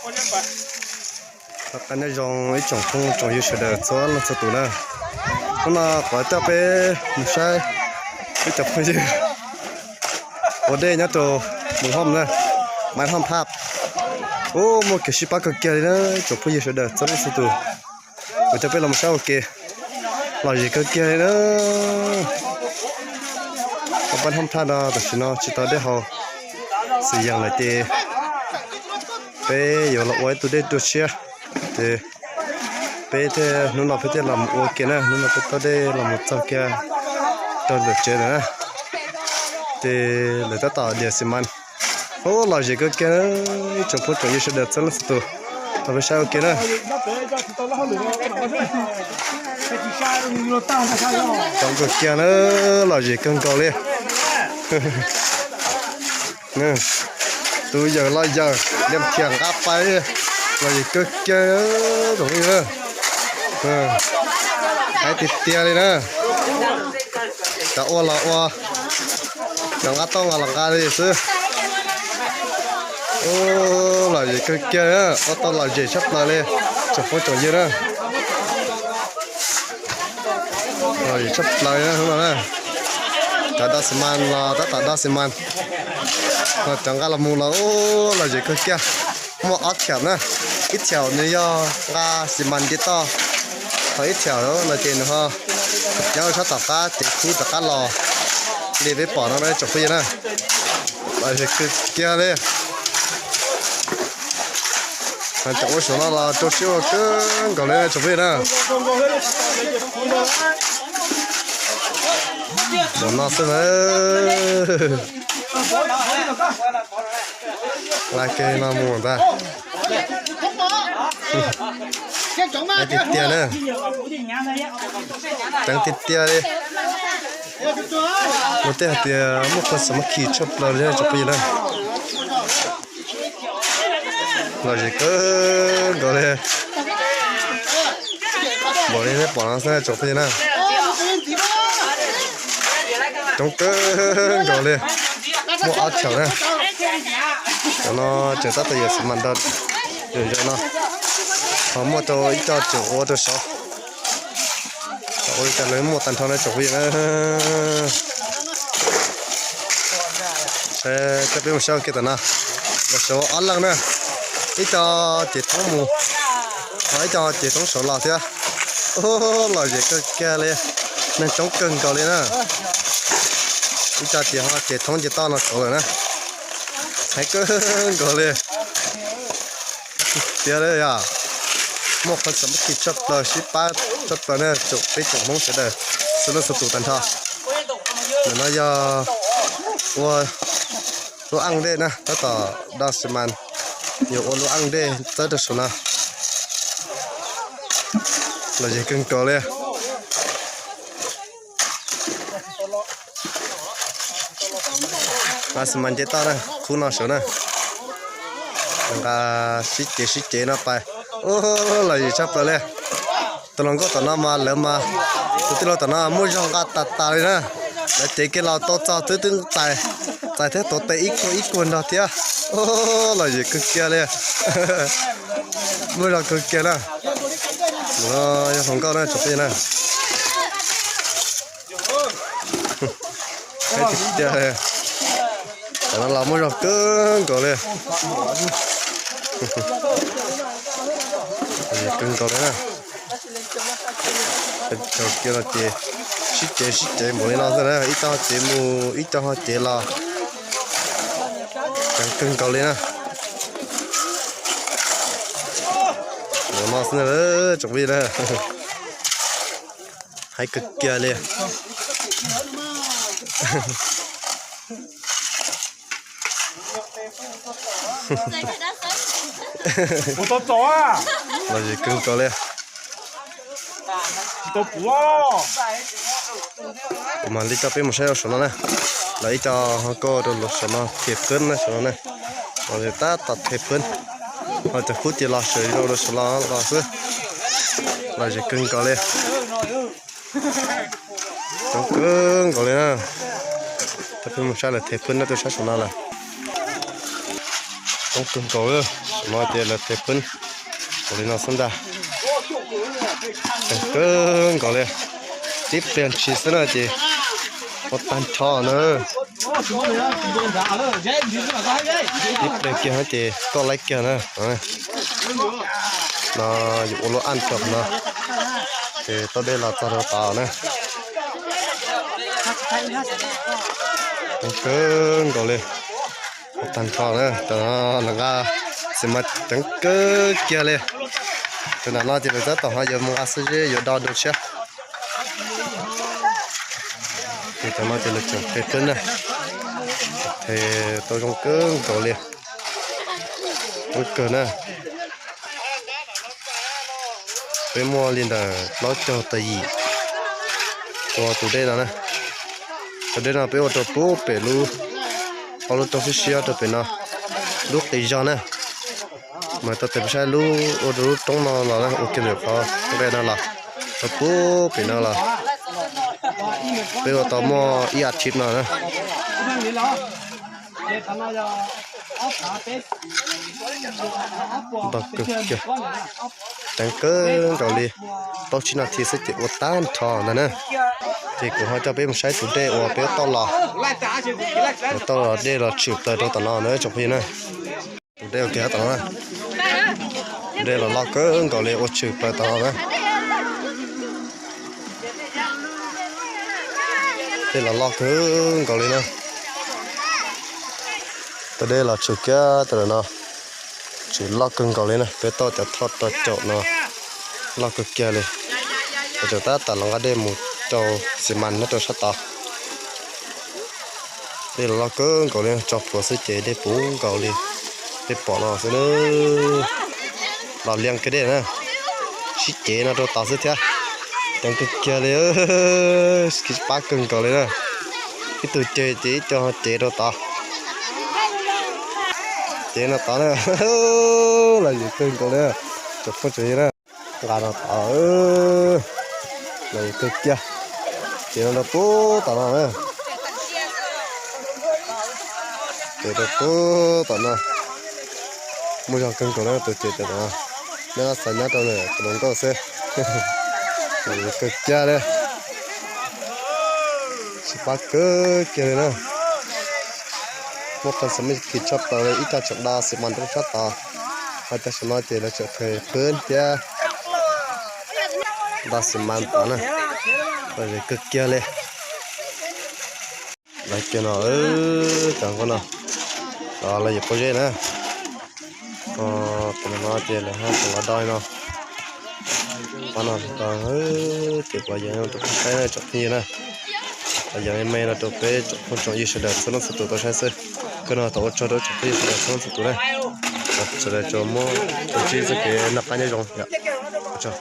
Qab nyob zoo ib tsoom phooj tsoom ywg sawv daws txhua leej txhua tus na. Hnub no kuv coj peb mus saib ib cov phooj ywg ua dej nyob rau Moos Hom na, Maiv Hom Phaj. Ub, muaj kev sib pab kawg kiag li na, tsoom phooj ywg sawv daws txhua leej txhua tus. Kuv coj peb los mus saib ua ke, lom zem kawg kiag li na. Maiv Hom Phaj no tam sim no tsis tau dej haus, xwm yees lawm ces peb yuav los ua ib tug dej dua tshiab. Ces peb thiaj, hnub no peb thiaj los mus ua kiag na, hnub no peb taug dej los mus txog kiag rau ntawm tsev ntawd na. Ces lawv tab tom dias xi mas. Ub, lom zem kawg kiag na, ib tsoom phooj tsoom ywg sawv daws txhua leej txhua tus, los peb saib ua ke na. Coob kawg kiag na, lom zem kawg nkaus li. Tus yawm los yawm, liam thiam nqa pais, lom zem kawg kiag, tsoom phooj ywg. Hais tiag tiag li na, cov ua los ua, cov nqa tau nqa los nqa li xwb. Ub, lom zem kawg kiag, ua tau lom zem tshaj plaws li, tsoom phooj tsoom ywg na. Lom zem tshaj plaws li na, hnub no na. Cov daj xi mas los tab tom daj xi mas, ho cov nqa los mus los ub, lom zem kawg kiag. Muaj ob thiam na, ib thiam nws yog nqa xi mas nce toj, ho ib thiam no ces nws ho nyob rau sab tom qab cev khub rov qab los li peb pom no na tsoom phooj ywg na. Lom zem kawg kiag li. Cov ua saum no los rau siab ua kawg nkaus li tsoom phooj ywg na. Mus no xwb na. Laj kawg no mus ntag. Hais tiag tiag na, ceev tiag tiag li. Luag tej hais tias muaj qhov xav muab khi tshaj plaws li tsoom phooj ywg na. Lom zem kawg nkaus li. Npaum li peb pom no xwb tsoom phooj ywg na. Coob kawg nkaus li. Muaj ob chaw na. Cov no tseem tab tom yuav xi mas nrog yam no, ho muaj rau ib co tseem ua rau saud. Ua li cas lawv muaj tag nrho na tsoom phooj ywg na. Coj peb mus saib ua ke tom no. Los saud ob leeg na, ib co cev thoob mus, ho ib co cev thoob saud los thiab. Lom zem kawg kiag li, neeg coob kawg nkaus li na. Ib co ces ho cev thoob nce toj no saud lawm na. Heev kawg nkaus li. Tiag li yog muaj qhov xav muab khi tshaj plaws sib pab tshaj plaws na tsoom peb tsoom Hmoob sawv daws txhua leej txhua tus tag nrho. Ntawm no yog ua lub aj dej na, tab tom do xi mas yuav ua lub aj dej txawb rau saum no. Lom zem kawg nkaus li. Nqa xi mas nce toj na, khub no saud na. Nqa sib cev sib cev no pais. Ub, lom zem tshaj plaws li. Tus hluas nkauj tom no mas lawv mas, tus tij laug tom no muaj zog nqa tas tas li na. Lawv cev kiag los tau txog twb twb txais, txais thiab tuav tes ib kuag ib kuag nrog thiab. Ub, lom zem kawg kiag li. Muaj zog kawg kiag na. Yog hluas nkauj na tsoom phooj ywg na. Tiag, tam no los muaj zog kawg nkaus li. Kawg nkaus li na. Cov kiag no ces sib cev sib cev npaum li no xwb na, ib co cev mus ib co ho cev los. Ceev kawg nkaus li na. Npaum no xwb na tsoom phooj ywg na. Heev kawg kiag li. Lom zem kawg nkaus li. Kuv mam li coj peb mus saib rau saum no na. Lawv ib co ho kauj rau saum no them phwb na saum no na. Lom zem tab tom them phwb. Ho cov khub ces los sawv rau saum no los xwb. Lom zem kawg nkaus li. Coob kawg nkaus li na. Coj peb mus saib lawv them phwb nyob rau sab saum no lawm. Coob kawg nkaus li, no ces lawv tes peb ua li no xwb ntag. Coob kawg nkaus li, tib pliag ntshis xwb na ces ua tag nrho na. Tib pliag kiag ces koj laib kiag na. No yus ua lub aj rau no, ces tau dej los txog rau tod na. Coob kawg nkaus li, ua tag nrho na, tam no lawv nqa xi mas coob kawg kiag li. Tam no ces lawv tab tom ho yuav mus nqa xib zeb yuav do dua tshiab. Ces tam no ces lawv tseem the peb na, the tau zoo kawg nkaus li, zoo kawg na. Peb muaj li ntawm plaub caug tawm yim ua tus dej no na. Tus dej no peb ua rau pub pem lub, ob lub roob siab siab rau pem no, lub qis zog na. Mas tau tes peb saib lub ua rau lub roob no los na, ua kiag ntawm qhov nqe no los rau pub pem no los. Peb ua tau muaj ib as thiv no na. Ntau kawg kiag, ceev kawg nkaus li, plaub tsib nas this xwb ces ua tag nrho ntag na. Ces kuv ho coj peb mus saib tus dej uas peb tauj los, uas tauj los dej los tshwm plaws rau tom no na tsoom phooj ywg na. Tus dej ua kiag tom no, dej los loj kawg nkaus li ua tshwm plaws tom no na. Dej los loj kawg nkaus li na. Tus dej los tshwm kiag tam no, tshwm loj kawg nkaus li na. Peb tauj cov thoj rau caum no loj kawg kiag li. Cov tab tom los nqa dej mus rau xi mas nyob rau sab tod. Dej los loj kawg nkaus li, tso plhuav xwb ces dej puv nkaus li. Dej pom no xwb na, los liab kiag dej na, sib cev no rau tod xwb thiab. Ceev kawg kiag li, pab kawg nkaus li na. Ib tug ceg ces ib co cev rau tod. Cev no tod na, los yus kawg nkaus li, tsoom phooj tsoom ywg na. Nqa no tod, los yus kawg kiag, cev no rau pub tom no na. Ces rau pub tom no, muaj zog kawg nkaus na tus ces tom no, nyob xav nyob rau ntawm tus hluas nkauj xwb. Kawg kiag li, sib pab kawg kiag li na. Muaj qee xeem me kis tshaj plaws li ib co tseem do xi mas rau sab tod, ho cov saum no ces lawv tseem qhwv qhwv thiab do xi mas tod na. Kawg kiag li. Lawv kiag no, cov nkauj no, los lawv yuav pob zeb na. Tus no ces lawv ho tseem los do li no. Qhov no ces kuv los yees rau peb saib tsoom phooj ywg na. Los yees me me no rau peb tsoom phooj tsoom ywg sawv daws txhua leej txhua tus tau saib xwb. Kawg no thov ua tsaug rau tsoom phooj ywg sawv daws txhua leej txhua tus na. Sawv daws tsuas muab ua tsaug xwb ces noj qab nyob zoo yom. Ua tsaug.